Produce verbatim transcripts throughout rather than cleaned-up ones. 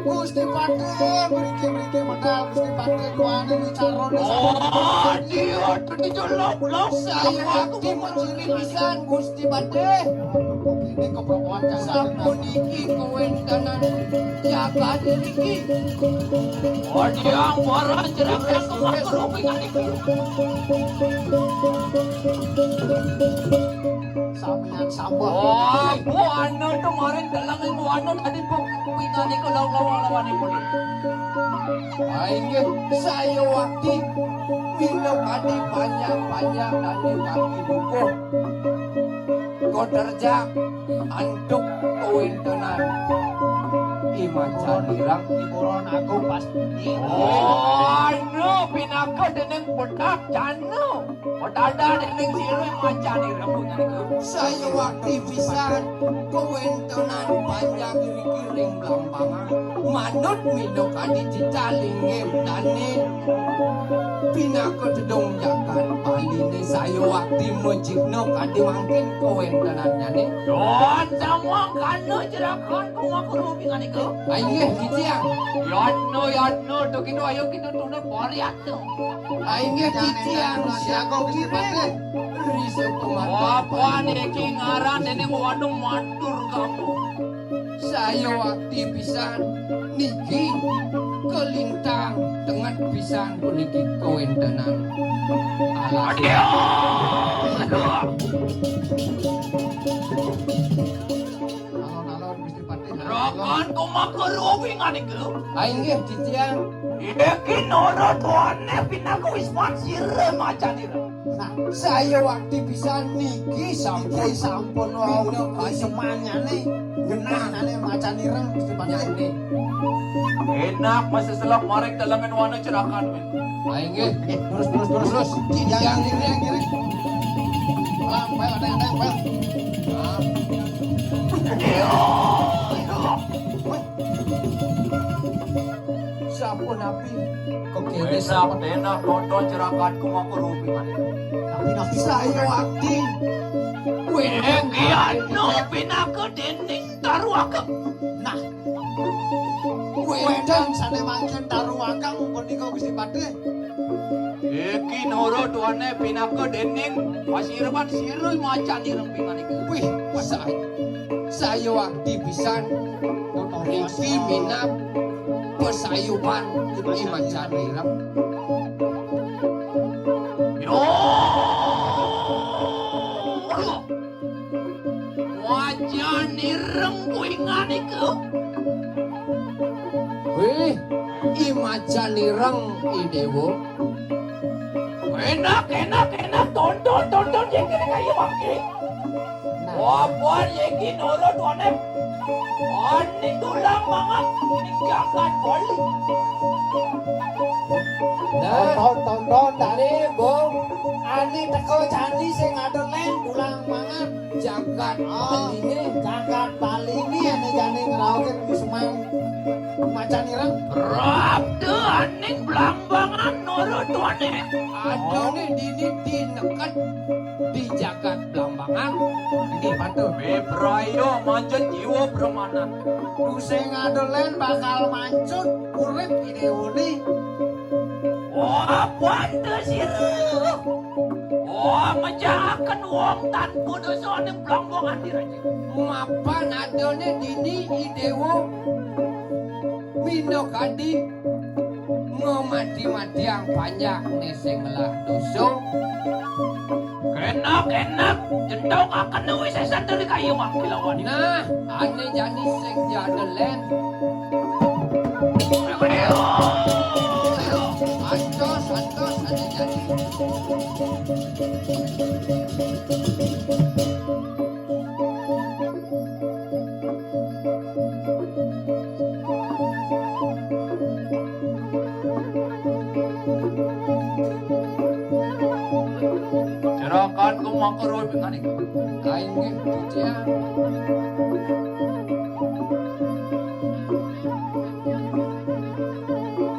Gusti Patih, mriki-mriki medal Gusti Patih, kuwani iki carane. Oh, dia Dijolok-lok. Saya wakti mencuri pisan, Gusti Patih. Ini keperluan. Sapuniki kawéntenan jagat niki. Wadiang, wara, jerakan, kemak, kerupingan iki. Samian sambah. Oh, Bu Anu tuh kemarin dalam ilmu Anu tadi, Bu. Pingan iku lawan-lawan iku. Ah, inggih, saya wakti. Mila kadi banyak-banyak tadi kaki dukuh. Koterjak antuk kawéntenan. Imacan irang. Hiburan aku pasti. Oh, anu, pinaka déning pedak jana. Padahal déning sira macan ireng punika. Saya wakti pisan kawéntenan panjang riki ring Blambangan. Manut mila kadi titah linggih dane pinaka tedung jagat Baline. Saya wakti majigna kadi mangkin kawéntenannyane. Don sama kana jerakan kumaku rupingan iku. Inggih, titiang. Yatno, yatno, to kita ayo kita tunda pariat. Inggih titiang siaga kiri. Risa pemata. Apa niki ngaran déning wanu matur kamu. Saya wakti pisan niki kalintang tenget pisan puniki kawéntenan. Alas. Aduh. Alon-alon Gusti Patih. Rakan kumaku rupingan iku. Ah, inggih, titiang. Iki nara tuane pinaka wisman sira macan ira. Nah, saya wakti pisan niki sampun. Niki sampun wau semanyane genah nane macan ireng Gusti Patih. Enak masih selok marek dalangan wana cerakan. Ah, inggih. Terus, terus, terus, terus. Kiri, kiri, kiri. Pelan, pel, ada, ada, pel. Ah. Sapunapi? Kok kene sampun enak nonton cerakan kumaku rupingan. Tapi napi saya wakti. Wih, kiano pinaka dening taruaka. Nah, Wénten sané mangkin taruakang punika Gusti Patih. Iki nurut wane pinaka dening pasirepan sira macan ireng pingan iki. Wih, saya, saya wakti pisan. Riki minab pasayupan iki macan ireng. Yo. Macan ireng kuingan iku. Wih, i macan ireng, i dewa. Enak, enak, enak, tonton, tonton, yang kene kaya mangke. Nah. Wah, buat yang kini nurut, wane. Ani tulang mangan, ini jagat Bali. Nah. Tonton, tonton, tadi, Bung. Ani teko candi sing ada lem, tulang mangan. Jagat Bali ini. Jagat Bali ini ane jane ngraoke Wisman macan ireng. Rabda aning Blambangan nara tuane. Adane dini dineket di jagat Blambangan. Ini patuh. Bebraya manjat jiwa brahmanan. Sing adolen bakal mancut urip idewone. Wah, pantes ira. Wah, mejahaken wong tanpa dosa ning Blambangan diraja. Mapan adane dini idewa minakadi ngamati-matiang panjak ne sing ngelah dosa. Kenak-kenak, jentong akan nuwi sesan dari kayu mangkilawan. Nah, ane jani sing jadelen. Antos, antos, ane jani. Jerakan kumakara dengan iku. Kaingin cucian.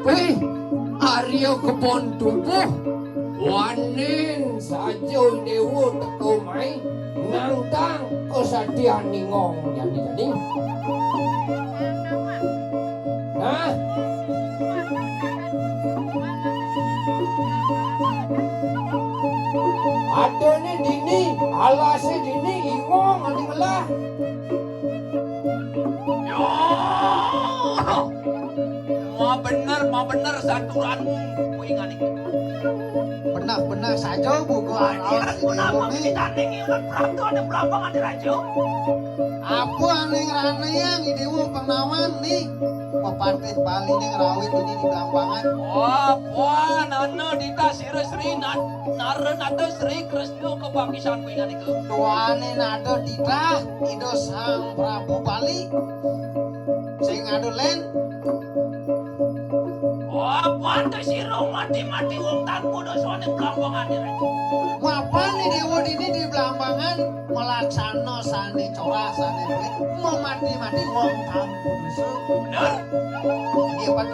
Wih, Arya kebon tubuh. Waning saja dewa teka mai nantang kesatian ningong jani-jani. Nah. Adané dini, alasé dini, ingong ané ngelah. Yo. Mau bener, mau bener saturanmu, kuingan iki. Bener-bener saja buka alas ini. Kenapa kita ning iwak berato ada belambangan di raja? Apa ané ngranayang Déwa Pangawan ning pepatih Baliné ngrawit ini di belambangan? Apa nana dita sira Sri Nat-, Narenata Sri Kresna kebakisan kuingan iku? Tuané nada titah Ida Sang Prabu Bali sing adu lén. Apa anta sira mati-mati wong tanpa dosané blambangané, Raja? Mapan Déwa dini di blambangan malaksana sané corah sané pelit, mamati-mati wong tanpa dosa. Bener. Iya, Pak.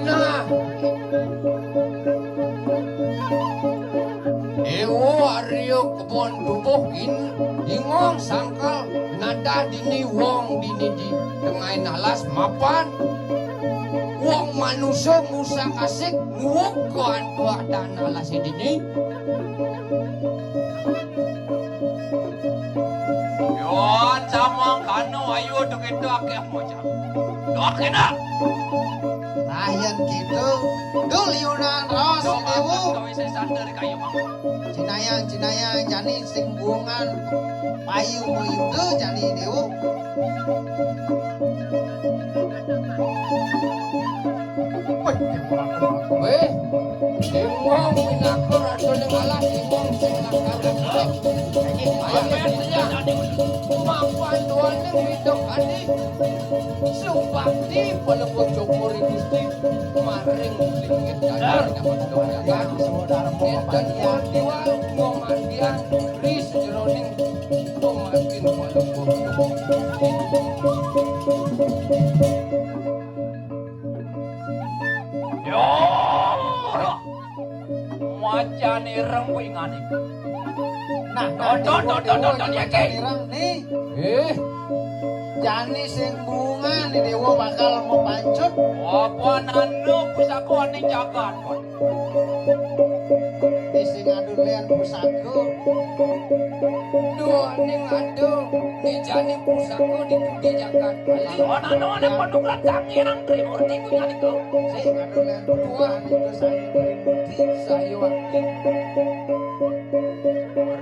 Nah, Déwa Arya Kebon Tubuh in, ingong sangkal nadah dini wong dini di tengahing alas mapan wong manusa musak asik nguwuk ka antuadan alasé dini. Yo, samangkana ayu to kita akéh moca. Doa kena. Nah, yén gitu, dul yunan raos, Déwa. Gawe sesan dari kayu mangga. Cinayang, cinayang, jani sing bungan payu mayuda jani, Déwa. Wéh, ingong pinaka ratuné malah ingong sing lakar. Ayo, mapan duaning hidup adi. Subakti pelebur syukur Gusti maring lingit dadan dapat doakan. Enten diwal ngomandian ris jeroning pemakin pelebur syukur. Yo! Macan ireng kuwi ngene. Nah, nah, Dodot, dodot, dodot, dodot, dodot, macan ireng nih. Eh, jani sing bungan nih Déwa bakal mau pancut. Apa nanu pusaka ning jagat? Nih sing adu lian pusaka. Duh, ning adu, nih jani pusaka di, di jagat. Apa nanu ning panugrahan Sang Hyang Trimurti kuwi ngene. Sing adu lian berdua, nih terus saya Trimurti, saya wakil.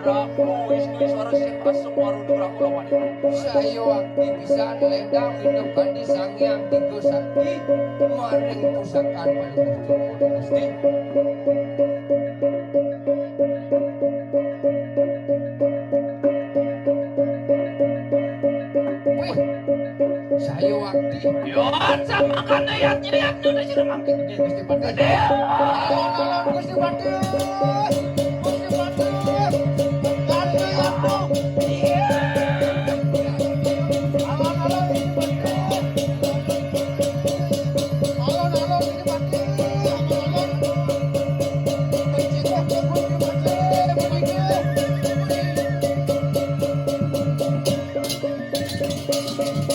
Prabu Wisnu Iswara Sing Asem Warudu Prabu Lawan. Saya wakti pisan lendang minum kandi Sang Hyang Tiga Sakti maring pusakan Palungguh Joko Gusti. Wih, saya wakti. Yo, sama kan ayat-ayat udah jadi makin. Gusti Patih. Alon-alon Gusti Patih. Gusti Patih. Alon-alon Gusti Patih. Alon-alon Gusti Patih. Alon-alon Gusti Patih. Alon-alon. Gusti Patih, Gusti Patih.